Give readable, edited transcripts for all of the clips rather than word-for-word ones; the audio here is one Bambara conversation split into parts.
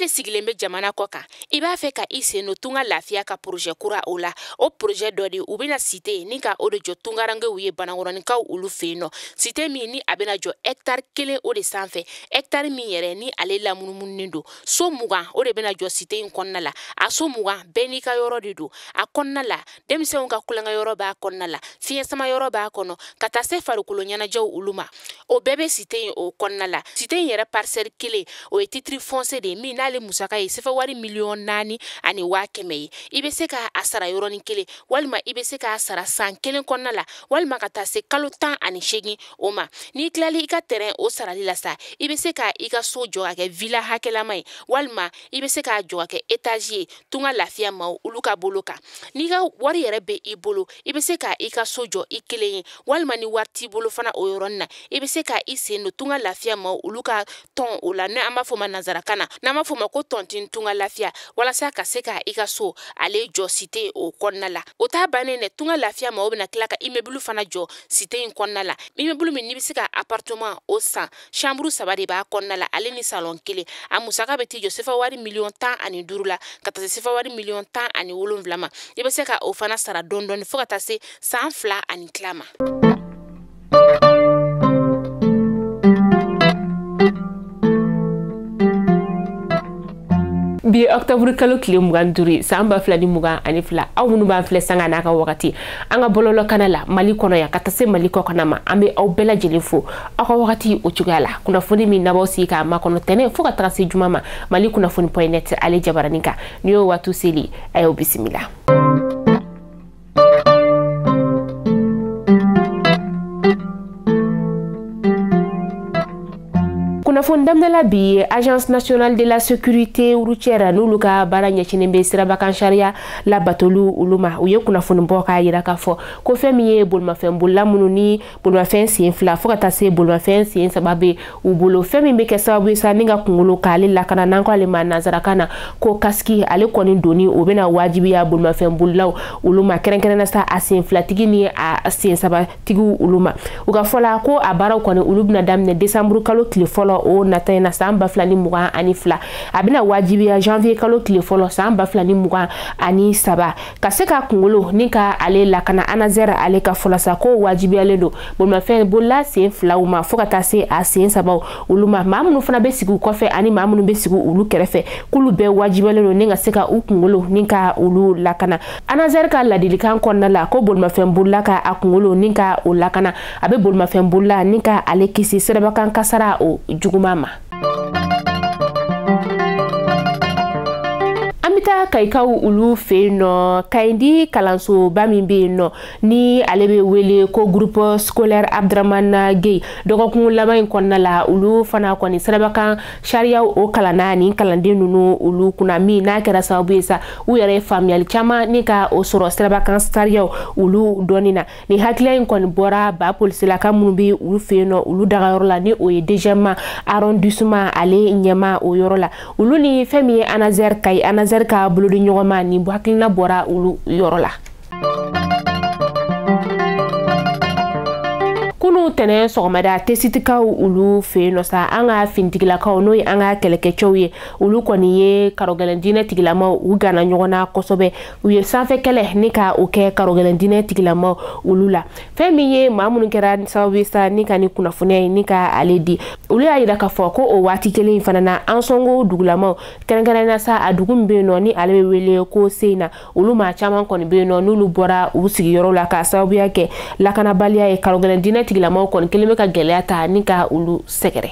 de sigilen bɛ jamana kɔ kan, i b'a fɛ ka i sen don Tunga Lafiya ka projet kura o la. O projet dɔ de u bɛna cité ni ka o de jɔ tungarankew ye Banankɔrɔninkaw olu fɛ yen nɔ. Cité min ni a bɛna jɔ hectare 1 o de sanfɛ, hectare min yɛrɛ ni ale lamunumununen don. So 20 o de bɛna jɔ cité in kɔnɔna la. A so 20 bɛɛ n'i ka yɔrɔ de don. A kɔnɔna la, denmisɛnw ka kulonkɛ yɔrɔ b'a kɔnɔna la, fiɲɛ sama yɔrɔ b'a kɔnɔ, ka taa se farikolo ɲɛnajɛw olu ma. O bɛɛ bɛ cité in o kɔnɔna la. Cité in yɛrɛ parcelle 1 o ye titre foncier de ye min n'ale musaka ye sefa wari 4,1 million ye. I bɛ se k'a sara yɔrɔnin kelen, walima i bɛ se k'a sara san 1 kɔnɔna la, walima ka taa se kalo 18 o ma. N'i tilali i ka terrain o sarali la sa, i bɛ se ka i ka so jɔ ka kɛ villa hakɛlama ye, walima i bɛ se k'a jɔ ka kɛ étage ye Tunga Lafiya maaw olu ka bolo kan. N'i ka wari yɛrɛ bɛ i bolo, i bɛ se ka i ka so jɔ i kelen ye, walima ni wari t'i bolo fana o yɔrɔnin na, i bɛ se ka i sen don Tunga Lafiya maaw olu ka tɔn o la, n'an b'a fɔ o ma nanzarakan na, n'an b'a fɔ o ma ko tontine Tunga Lafiya, walasa ka se ka i ka so ale jɔ cité o kɔnɔna la. O t'a bannen dɛ, Tunga Lafiya maaw bɛna tila ka immeuble fana jɔ cité in kɔnɔna la. Immeuble min n'i bɛ se ka appartement o san, chambre 3 de b'a kɔnɔna la, ale ni salon 1. A musaka bɛ t'i jɔ sefa wari 15 million la, ka taa se sefa wari 17 million ma. I bɛ se ka o fana sara dɔɔni dɔɔni fo ka taa se san 2 ani tila ma. Bi octobre kalo tile 25 san 2022, aw minnu b'an filɛ sanga n'a ka wagati an ka bɔlɔlɔ kana la Mali kɔnɔ yan ka taa se Mali kɔkana ma, an bɛ aw bɛɛ lajɛlen fo aw ka wagati o cogoya la. Kunnafoni min n'aw sigi k'a makɔnɔ tɛnɛ fo ka taga se juma ma, Mali kunnafoni.net ale jabaranin kan, n'i y'o waati seli, a y'aw bisimila. Kunnafoni daminɛla bi, Agence nationale de la sécurité routière n'olu ka baara ɲɛsinnen bɛ sirabakan sariya labatolu olu ma, u ye kunnafoni bɔ k'a yira k'a fɔ ko fɛn min ye bolimafɛn bolila minnu ni bolimafɛn sen 2 fo ka taa se bolimafɛn sen 3 bɛ u bolo, fɛn min bɛ kɛ sababu ye sa ni ka kunkolo k'ale lakana, n'an ko ale ma nanzarakan na ko casque, ale kɔni donni o bɛna wajibiya bolimafɛn bolilaw olu ma, kɛrɛnkɛrɛnnenya sa a sen filatigi ni a sen sabatigiw olu ma. U ka fɔ la ko a baaraw kɔni olu bɛna daminɛ décembre kalo tile fɔlɔ o nata in na san 2022, a bɛna wajibiya janvier kalo tile fɔlɔ san 2023, ka se ka kunkolo ni ka ale lakana. ANASER ale ka fɔlɔ sa ko wajibiyalen don bolimafɛn bolila sen filaw ma fo ka taa se a sen sabaw olu ma. Maa minnu fana bɛ sigi u kɔfɛ ani maa minnu bɛ sigi olu kɛrɛfɛ, k'olu bɛɛ wajibiyalen don ni ka se ka u kunkolo ni ka olu lakana. ANASER ka ladilikan kɔnɔna la ko bolimafɛn bolila ka a kunkolo ni ka o lakana, a bɛ bolimafɛn bolila ni ka ale kisi sirabakan kasara o juguman ma. An bɛ taa Kayikaw olu fɛ yen nɔ. Kayindi kalansoba min bɛ yen nɔ ni ale bɛ wele ko Groupe scolaire Abdramane Gueye, dɔgɔkun laban in kɔnɔna la, olu fana kɔni sirabakan sariyaw o kalanna nin kalanden ninnu olu kunna, min n'a kɛra sababu ye sa u yɛrɛ ye faamuyali caman ni ka o sɔrɔ sirabakan sariyaw olu dɔɔni na. Nin hakilina in kɔni bɔra ba polisilaka minnu bɛ olu fɛ yen nɔ, olu dagayɔrɔ la, ni o ye deuxième arrondissement ale ɲɛma o yɔrɔ la, olu ni fɛn min ye ANASER Kayi, ANASER ka bolodi ɲɔgɔn ma, nin hakilina bɔra olu yɔrɔ la. Kunu tɛnɛ sɔgɔmada, Tesitikaw olu fɛ yen nɔ sa, an ka finitigilakaw n'o ye an ka kɛlɛkɛcɛw ye, olu kɔni ye karɔgɛlɛn diinɛ tigilamaw u gana ɲɔgɔn na kosɛbɛ. U ye sanfɛ kɛlɛ ni ka o kɛ karɔgɛlɛn diinɛ tigilamaw olu la. Fɛn min ye maa minnu kɛra sababu ye sa ni ka ni kunnafoniya ye ni ka ale di, olu y'a yira k'a fɔ ko o waati kelen in fana na, Ansongo dugulamaw, kɛrɛnkɛrɛnnenya sa a dugu min bɛ yen nɔ ni ale bɛ wele ko Seyina, olu maa caman kɔni bɛ yen nɔ n'olu bɔra u sigiyɔrɔ la k'a sababuya kɛ lakanabaliya ye. Karɔgɛlɛn diinɛ tigilamaw kɔni kelen bɛ ka gɛlɛya ta ni ka olu sɛgɛrɛ.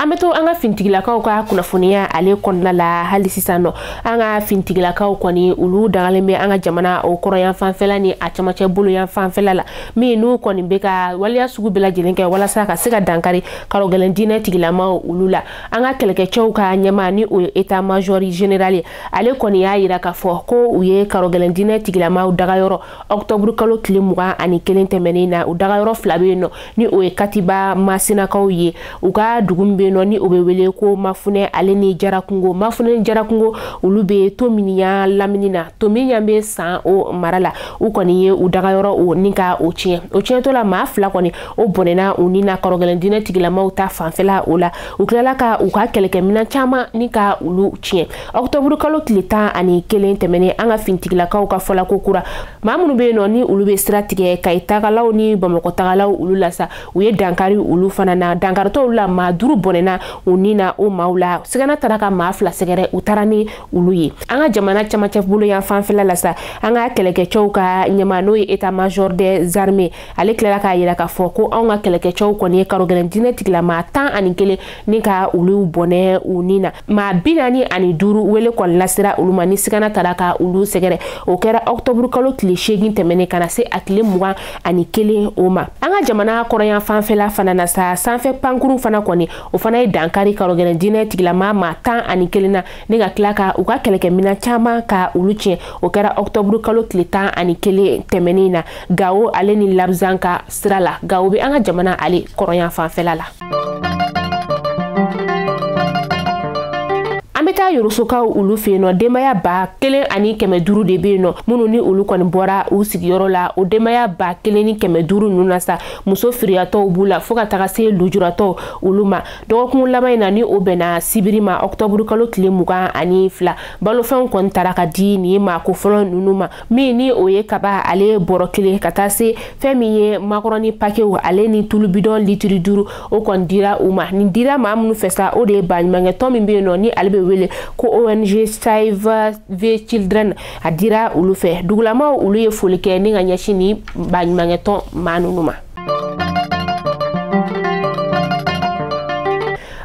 An bɛ to an ka finitigilakaw ka kunnafoniya ale kɔnɔna la hali sisan nɔ. An ka finitigilakaw kɔni olu dagalen bɛ an ka jamana o kɔrɔyan fanfɛla ni a camancɛ boloyan fanfɛla la, min n'u kɔni bɛ ka waleya sugu bɛɛ lajɛlen kɛ walasa ka se ka dankari karɔgɛlɛn diinɛ tigilamaw olu la. An ka kɛlɛkɛcɛw ka ɲɛmaa ni o ye état major général ye, ale kɔni y'a yira k'a fɔ ko u ye karɔgɛlɛn diinɛ tigilamaw dagayɔrɔ octobre kalo tile 21 tɛmɛnen na. U dagayɔrɔ 2 bɛ yen nɔ, ni o ye Katiba Masinakaw ye, u ka dugu min bɛ yen nɔ. ni o bɛ wele ko Mafunɛ ale ni Jarakungo. Mafunɛ ni Jarakungo olu bɛ Tominian lamini na. Tominian bɛ San o mara la. U kɔni ye u dagayɔrɔ o ni ka o tiɲɛ. O tiɲɛtɔ la maa 2 kɔni o bɔnɛna u ni na karɔgɛlɛn diinɛ tigilamaw ta fanfɛla o la. U tilala ka u ka kɛlɛkɛminɛn caman ni ka olu tiɲɛ. Octobre kalo tile 11 tɛmɛnen an ka fintigilakaw ka fɔla ko kura maa minnu bɛ yen nɔ ni olu bɛ sira tigɛ Kayi tagalaw ni Bamakɔ tagalaw olu la sa, u ye dankari olu fana na. Dankaritɔw la maa 5 bɔnɛna u ni na o maaw la. Sigana taara ka maa 2 sɛgɛrɛ, u taara ni olu ye. An ka jamana camancɛ bolo yan fanfɛla la sa, an ka kɛlɛkɛcɛw ka ɲɛmaa n'o ye état major des armées, ale tilala k'a yira k'a fɔ ko anw ka kɛlɛkɛcɛw kɔni ye karɔgɛlɛn diinɛ tigilama 11 ni ka olu bɔnɛ u ni na. Maa 45 wele kɔni lasera olu ma ni sigana taara ka olu sɛgɛrɛ. O kɛra octobre kalo tile 8 tɛmɛnen ka na se a tile 21 o ma. An ka jamana kɔrɔyan fanfɛla fana na sa, sanfɛ pankuru fana kɔni o fana ye dankari karɔgɛlɛn diinɛ tigilama maa 11 na ni ka tila ka u ka kɛlɛkɛminɛn caman ka olu tiɲɛ. O kɛra octobre kalo tile 11 tɛmɛnen na Gawo ale ni Labzan ka sira la. Gawo bɛ an ka jamana ale kɔrɔyan fanfɛla la. An bɛ taa Yorosokaw olu fɛ yen nɔ, denbaya 1500 de bɛ yen nɔ minnu ni olu kɔni bɔra u sigiyɔrɔ la. O denbaya 1500 ninnu na sa, muso firiyatɔw b'u la fo ka taga se lujuratɔw olu ma. Dɔgɔkun laban in na ni o bɛnna sibiri ma octobre kalo tile 22, balofɛnw kɔni taara ka di nin maa ko fɔlɔ ninnu ma, min ni o ye kaba ale bɔrɔ 1 ka taa se fɛn min ye makɔrɔni pakew ale ni tulu bidɔn litiri 5 o kɔni dira u ma. Nin dira maa minnu fɛ sa, o de ye baɲumankɛtɔn min bɛ yen nɔ ni ale bɛ wele ko ONG Save the Children, a dira olu fɛ. Dugulamaw olu ye foli kɛ ni ka ɲɛsin ni baɲumankɛtɔn maa ninnu ma.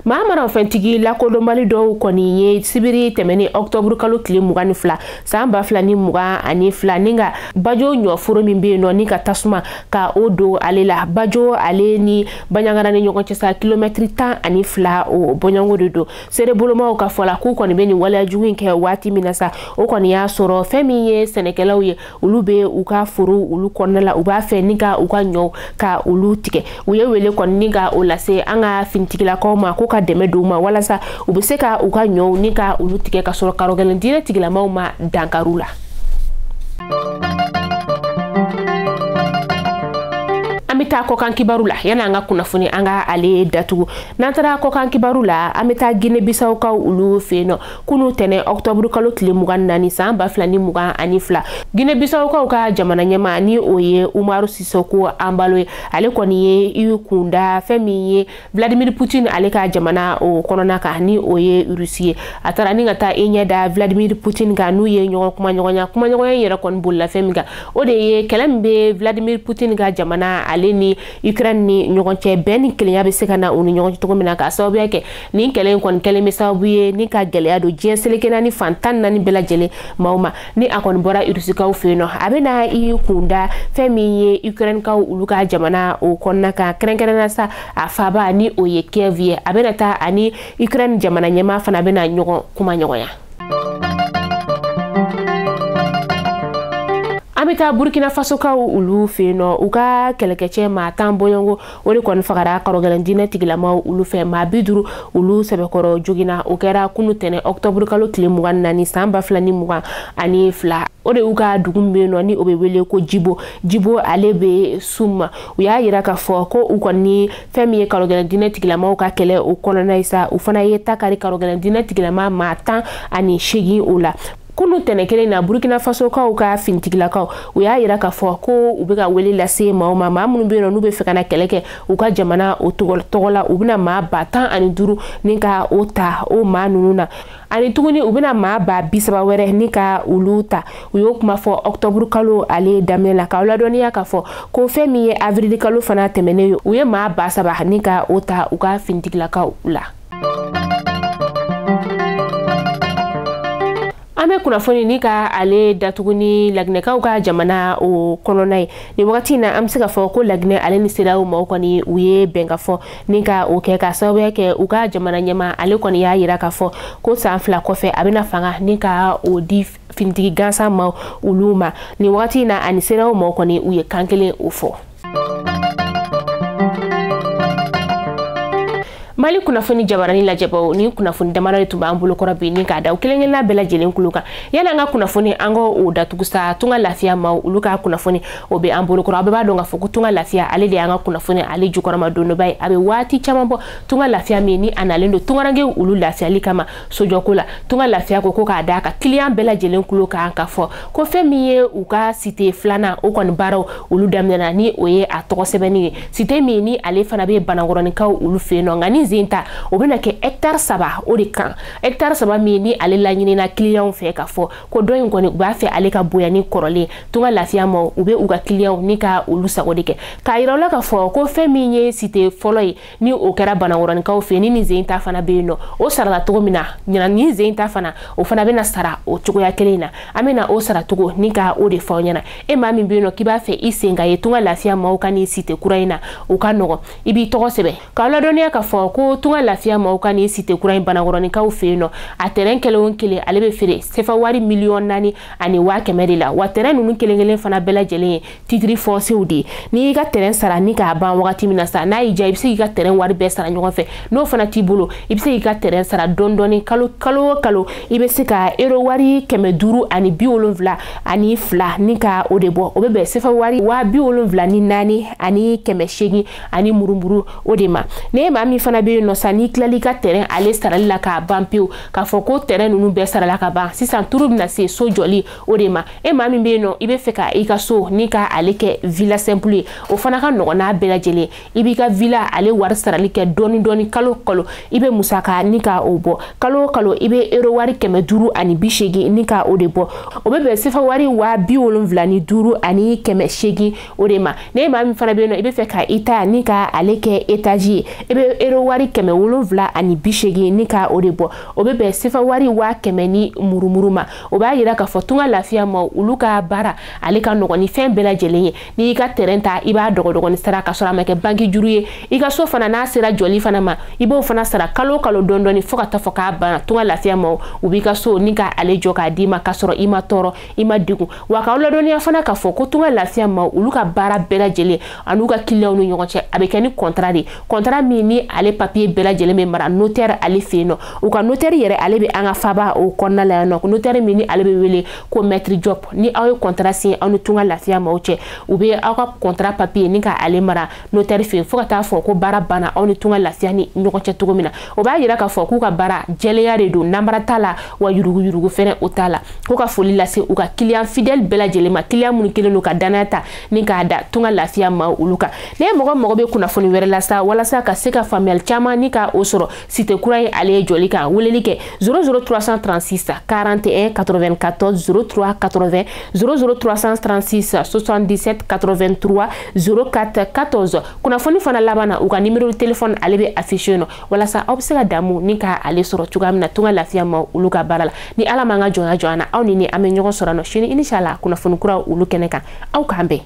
Maa marafɛntigi lakodɔnbali dɔw kɔni ye sibiri tɛmɛnen octobre kalo tile 22 san 2022 ni ka Bajo ɲɔforo min bɛ yen nɔ ni ka tasuma ka o don ale la. Bajo ale ni Baɲangara ni ɲɔgɔn cɛ sa kilomɛtiri 12 o bɔɲɔgɔnko de don. Seerebolomaw ka fɔ la k'u kɔni bɛ nin waleya jugu in kɛ waati min na sa, o kɔni y'a sɔrɔ fɛn min ye sɛnɛkɛlaw ye olu bɛ u ka foro olu kɔnɔna la, u b'a fɛ ni ka u ka ɲɔw ka olu tigɛ. U ye wele kɔni ni ka o lase an ka finitigilakaw ma ko ka dɛmɛ d'u ma walasa u bɛ se ka u ka ɲɔw ni ka olu tigɛ ka sɔrɔ karɔgɛlɛn diinɛ tigilamaw ma dankaru la. An bɛ taa kɔkan kibaru la yanni an ka kunnafoni an ka ale datugu. N'an taara kɔkan kibaru la, an bɛ taa Guinée Bissau-kaw olu fɛ yen nɔ. Kunu tɛnɛ octobre kalo tile 24 san 2022, Guinée Bissau-kaw ka jamana ɲɛmaa ni o ye Umaru Sissoco Embaló ye, ale kɔni ye i kunda fɛn min ye Vladimir Poutine ale ka jamana o kɔnɔna kan ni o ye Russie ye. A taara ni ka taa i ɲɛ da Vladimir Poutine kan n'u ye ɲɔgɔn kumaɲɔgɔnya. Kumaɲɔgɔnya in yɛrɛ kɔni bolila fɛn min kan, o de ye kɛlɛ min bɛ Vladimir Poutine ka jamana ale ni Ukraine ni ɲɔgɔn cɛ, bɛn ni kelenya bɛ se ka na u ni ɲɔgɔn cɛ cogo min na, k'a sababuya kɛ nin kɛlɛ in kɔni kɛlen bɛ sababu ye ni ka gɛlɛya don diɲɛ seleke naani fan 14 bɛɛ lajɛlen maaw ma. Ni a kɔni bɔra Rusikaw fɛ yen nɔ, a bɛ na i kunda fɛn min ye Ukrainekaw olu ka jamana o kɔnɔna kan, kɛrɛnkɛrɛnnenya sa a faaba ni o ye Kiev ye. A bɛna taa ani Ukraine jamana ɲɛmaa fana bɛna ɲɔgɔn kumaɲɔgɔnya. An bɛ taa Burkina Fasokaw olu fɛ yen nɔ, u ka kɛlɛkɛcɛ maa 10 bɔɲɔgɔnko o de kɔni fagara karɔgɛlɛn diinɛ tigilamaw olu fɛ. Maa 50 olu sɛbɛkɔrɔ joginna. O kɛra kunu tɛnɛ octobre kalo tile 24 san 2022. O de y'u ka dugu min bɛ yen nɔ ni o bɛ wele ko Jibo. Jibo ale bɛ Suma. U y'a yira k'a fɔ ko u kɔni fɛn min ye karɔgɛlɛn diinɛ tigilamaw ka kɛlɛ o kɔnɔna ye sa, u fana ye takari karɔgɛlɛn diinɛ tigilama maa 18 o la. Kunu tɛnɛ kelen na, Burkina Fasokaw ka finitigilakaw u y'a yira k'a fɔ ko u bɛ ka wele lase maaw ma, maa minnu bɛ yen nɔ n'u bɛ fɛ ka na kɛlɛ kɛ u ka jamana o tɔgɔ la, u bɛna maa 15,000 ni ka o ta o maa ninnu na. Ani tuguni u bɛna maa 30,000 wɛrɛ ni ka olu ta. U y'o kuma fɔ octobre kalo ale daminɛ la, k'aw ladɔnniya k'a fɔ ko fɛn min ye avril kalo fana tɛmɛnen ye, u ye maa 3,000 ni ka o ta u ka finitigilakaw la. An bɛ kunnafoni ni ka ale datugu ni Laginɛkaw ka jamana o kɔnɔna ye. Nin wagati in na, an bɛ se ka fɔ ko Laginɛ ale ni CEDEAO maaw kɔni u ye bɛnkan fɔ ni ka o kɛ, ka sababuya kɛ u ka jamana ɲɛmaa ale kɔni y'a yira k'a fɔ ko san 2 kɔfɛ a bɛna fanga ni ka o di finitigi gansan maaw olu ma. Nin wagati in na, ani CEDEAO maaw kɔni u ye kan kelen o fɔ. Mali kunnafoni jabarani lajɛbaw ni kunnafoni damadɔ de tun b'an bolo kɔrɔ bi ni k'a da u kelen kelenna bɛɛ lajɛlen kulo kan. Yanni an ka kunnafoni an k'o datugu sa, Tunga Lafiya maaw olu ka kunnafoni o bɛ an bolo kɔrɔ. Aw bɛɛ b'a dɔn k'a fɔ ko Tunga Lafiya ale de y'an ka kunnafoni ale jukɔrɔma dondoba ye. A bɛ waati caman bɔ Tunga Lafiya min ni a nalen don tungarankew olu lafiyali kama sojɔko la. Tunga Lafiya ko k'a d'a ka kiliyan bɛɛ lajɛlen kulo kan k'a fɔ ko fɛn min ye u ka cité filanan o kɔni baaraw olu daminɛna ni o ye a tɔgɔ sɛbɛnni ye. Cité min ni ale fana bɛ Banakɔrɔnikaw olu fɛ yen nɔ, nka ni zen ta o bɛna kɛ hectare 3 o de kan. Hectare 3 min ni ale laɲinina kiliyanw fɛ k'a fɔ ko dɔ in kɔni u b'a fɛ ale ka bonya ni kɔrɔlen. Tunga Lafiya ma u bɛ u ka kiliyanw ni ka olu sago de kɛ. K'a yira u la k'a fɔ ko fɛn min ye cité fɔlɔ ye ni o kɛra Banakɔrɔnikaw fɛ ni nin zen ta fana bɛ yen nɔ, o sarala cogo min na ɲinan nin zen ta fana o fana bɛna sara o cogoya kelen in na. An bɛna o sara cogo ni ka o de fɔ aw ɲɛna. E maa min bɛ yen nɔ k'i b'a fɛ i sen ka ye Tunga Lafiya maaw ka nin cité kura in na, o ka nɔgɔn, i b'i tɔgɔ sɛbɛn. K'aw ladɔnniya k'a fɔ ko Tunga Lafiya maaw ka nin cité kura in Banakɔrɔnikaw fɛ yen nɔ, a terrain kelen o kelen ale bɛ feere sefa wari 4,1 million de la. Wa terrain ninnu kelen kelen fana bɛɛ lajɛlen ye titre foncier de ye. N'i y'i ka terrain sara ni k'a ban wagati min na sa, n'a y'i diya i bɛ se k'i ka terrain wari bɛɛ sara ɲɔgɔn fɛ. N'o fana t'i bolo, i bɛ se k'i ka terrain sara dɔɔni dɔɔni kalo kalo o kalo, i bɛ se ka euro wari 572 ni ka o de bɔ. O bɛ bɛn sefa wari 74,800 ani murumuru o de ma. Ne maa min fana bɛ yen nɔ sa, n'i tilal'i ka terrain ale sarali la k'a ban pewu, k'a fɔ ko terrain ninnu bɛɛ sarala ka ban, sisan turu bɛna se so jɔli o de ma. E maa min bɛ yen nɔ i bɛ fɛ ka i ka so ni ka ale kɛ villa simple ye, o fana ka nɔgɔn n'a bɛɛ lajɛlen. I b'i ka villa ale wari sarali kɛ dɔɔni dɔɔni kalo kalo, i bɛ musaka ni ka o bɔ. Kalo o kalo i bɛ euro wari 580 ni ka o de bɔ. O bɛ bɛn sefa wari 75,800 o de ma. Ne maa min fana bɛ yen nɔ i bɛ fɛ ka i ta ni ka ale kɛ étage ye, i bɛ euro wari 780 ni ka o de bɔ. O bɛ bɛn sefa wari 100,000 ni murumuru ma. O b'a yira k'a fɔ Tunga Lafiya ma olu ka baara ale ka nɔgɔn ni fɛn bɛɛ lajɛlen ye. N'i y'i ka terrain ta, i b'a dɔgɔdɔgɔni sara k'a sɔrɔ a ma kɛ banki juru ye. I ka so fana n'a sera jɔli fana ma, i b'o fana sara kalo o kalo dɔɔni dɔɔni fo ka taa fɔ k'a banna. Tunga Lafiya ma u b'i ka so ni ka ale jɔ k'a d'i ma k'a sɔrɔ i ma tɔɔrɔ, i ma degun. Wa k'aw ladɔnniya fana k'a fɔ ko Tunga Lafiya ma olu ka baara bɛɛ lajɛlen an'u ka kiliyanw ni ɲɔgɔn cɛ, a bɛ kɛ ni contrat de ye. Contrat min ni ale papier bɛɛ lajɛlen bɛ mara notaire ale fɛ yen nɔ. U ka notaire yɛrɛ ale bɛ an ka faba o kɔnɔna la yan nɔ. Notaire min ni ale bɛ wele ko maître Diop. Ni aw ye contrat signé aw ni Tunga Lafiya maaw cɛ, u bɛ aw ka contrat papier ni ka ale mara notaire fɛ yen fo ka taa fɔ ko baara banna aw ni Tunga Lafiya ni ɲɔgɔn cɛ cogo min na. O b'a yira k'a fɔ k'u ka baara jɛlenya de don, namara t'a la, wa yuruguyurugu fɛnɛ o t'a la. Ko ka foli lase u ka client fidèle bɛɛ lajɛlen ma, client minnu kɛlen don ka danaya ta ni k'a da Tunga Lafiya maaw olu kan. Ne mɔgɔ mɔgɔ bɛ kunnafoni wɛrɛ la sa, walasa ka se ka faamuyali caman ni ka o sɔrɔ cité kura in ale ye jɔli kan, weleli kɛ 00336 41 94 03 80 00336 77 83 04 14. Kunnafoni fana laban na, u ka numéro de téléphone ale bɛ affiché nɔ walasa aw bɛ se ka damu ni ka ale sɔrɔ cogoya min na Tunga Lafiya ma olu ka baara la. Ni Ala m'an ka jɔnya jɔ an na, aw ni an bɛ ɲɔgɔn sɔrɔ nɔ sini inshallah kunnafoni kuraw olu kɛnɛ kan. Aw k'an bɛn.